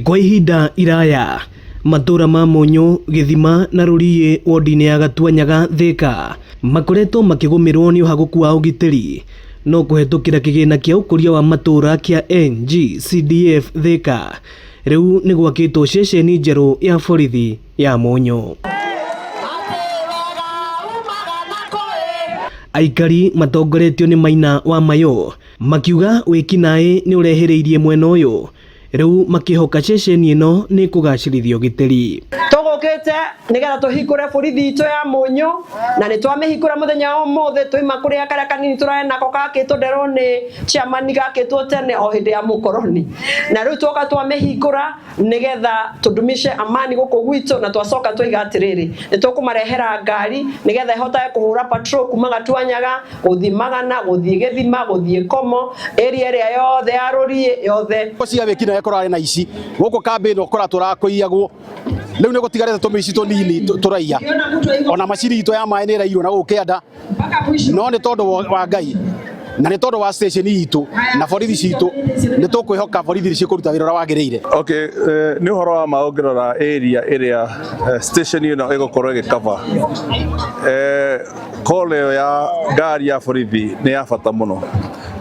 Kwa ihinda iraya matũra ma Mũnyũ, Gĩthima na Rũriĩ wodi-inĩ ya Gatuanyaga Thĩka makoretwo makĩgũmĩrwo nĩ ũhagũku wa ũgitĩri no kũhetũkĩra kĩgĩna kĩa ũkũria wa matũra kĩa NGCDF Thĩka rĩu nĩ gwakĩtwo ceceni njerũ ya borithi ya Mũnyũ. Aikari matongoretio nĩ Maina wa Mayũ makiuga wĩkinaĩ nĩ ũrehĩrĩirie mwena ũyũ rĩu makĩhoka ceceni ĩno nĩ kũgacĩrithia ũgitĩri. Tũgũkĩte nĩgetha tũhingũre borithi itũ ya Mũnyũ na nĩ twamĩhingũra mũthenya wa ũmũthĩ. Twaima kũrĩa karĩa kanini tũrarĩ nako gakĩtwo nderwo nĩ chairman, gakĩtwo tene o hĩndĩ ya mũkoroni, na rĩu twoka twamĩhingũra nĩgetha tũdumishe amani gũkũ gwitũ. Na twacoka twaiga atĩrĩrĩ, nĩ tũkũmarehera ngari nĩgetha ĩhotage kũhũra patrol kuma Gatuanyaga gũthiĩ Magana, gũthiĩ Gĩthima, gũthiĩ Komo, area ĩrĩa yothe ya Rũriĩ yothe. Cia wĩkinaĩ kũrarĩ na ici gũkũ kambĩ ĩno kũra tũrakũiyagwo, rĩu nĩ gũtigarĩte tũmĩici tũnini tũraiya. Ona macini itũ ya maĩ nĩ ĩraiywo na gũkũ kĩanda, no nĩ tondũ wa Ngai na nĩ tondũ wa station itũ na borithi citũ, nĩ tũkwĩhoka borithi nĩ cikũruta wĩra ũrĩa wagĩrĩire. Okay, nĩ ũhoro wa ma ũngĩrora area ĩrĩa station ĩno ĩgũkorwo ĩgĩcover, call ĩyo ya ngari ya borithi nĩ ya bata mũno,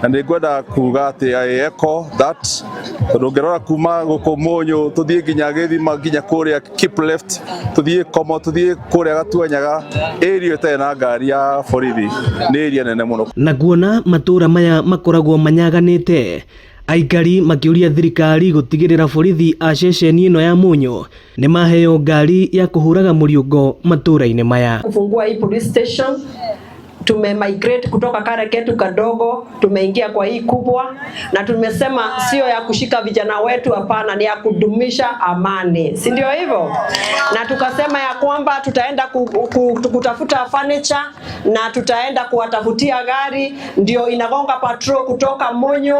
na nĩ ngwenda kuga atĩ I echo that, tondũ ũngĩrora kuma gũkũ Mũnyũ tũthiĩ nginya Gĩthima, nginya kũrĩa keep left, tũthiĩ Komo, tũthiĩ kũrĩa Gatuanyaga, area ĩtarĩ na ngari ya borithi nĩ area nene mũno. Na kuona matũra maya makoragwo manyaganĩte, aikari makĩũria thirikari gũtigĩrĩra borithi a ceceni ĩno ya Mũnyũ nĩ maheo ngari ya kũhũraga mũriũngo matũra-inĩ maya. Kufungua hii police station, tumemigrate kutoka kale ketu kadogo, tumeingia kwa hii kubwa, na tumesema sio ya kushika vijana wetu, hapana, ni ya kudumisha amani, si ndio hivyo? Na tukasema ya kwamba tutaenda kutafuta furniture na tutaenda kuwatafutia gari, ndio inagonga patrol kutoka Munyu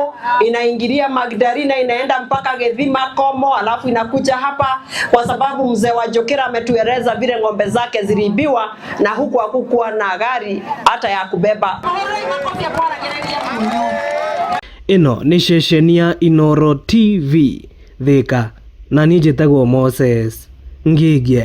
inaingilia Magdalena, inaenda mpaka Githima Komo, alafu inakuja hapa, kwa sababu mzee wa Jokera ametueleza vile ng'ombe zake ziliibiwa na huku hakukuwa na gari hata ya kubeba. Ĩno nĩ ceceni ya Inooro TV Thĩka, na niĩ njĩtagwo Moses Ngigie.